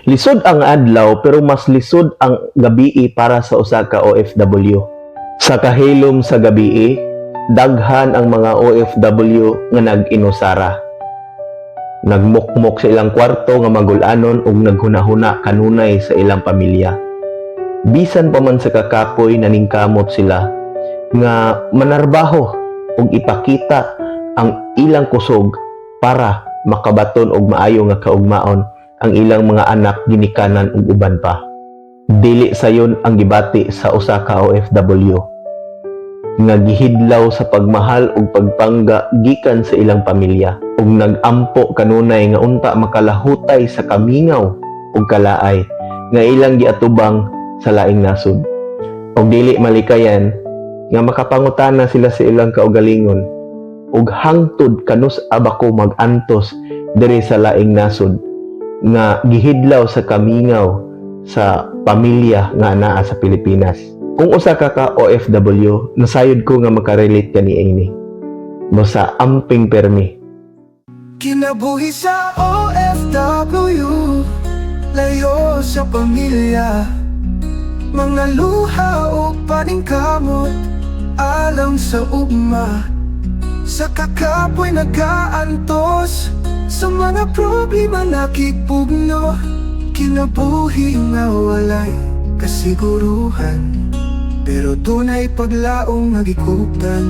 Lisod ang adlaw, pero mas lisod ang gabii para sa usa ka OFW. Sa kahilom sa gabii, daghan ang mga OFW nga nag-inusara. Nagmukmok sa ilang kwarto nga magulanon ug naghunahuna kanunay sa ilang pamilya. Bisan pa man sa kakapoy, naningkamot sila nga manarbaho ug ipakita ang ilang kusog para makabaton og maayo nga kaugmaon ang ilang mga anak, ginikanan ug uban pa. Dili sayon ang gibati sa usa ka OFW nga gihidlaw sa pagmahal ug pagpangga gikan sa ilang pamilya ug nagampo kanunay nga unta makalahutay sa kamingaw ug kalaay nga ilang giatubang sa laing nasod. Ug dili malikayan nga makapangutana sila sa ilang kaugalingon ug hangtod kanus-a ba ko mag-antos diri sa laing nasod nga gihidlaw sa kamingaw sa pamilya nga naa sa Pilipinas? Kung usa ka ka OFW, nasayod ko nga makarelate ka niini. Basta amping permi. Kinabuhi sa OFW, layo sa pamilya. Mga luha o paningkamot alang sa ugma. Sa kakapoy nagaantos, sa mga problema nakipugno. Kinabuhi nga walay kasiguruhan, pero dunay paglaom nga gikuptan.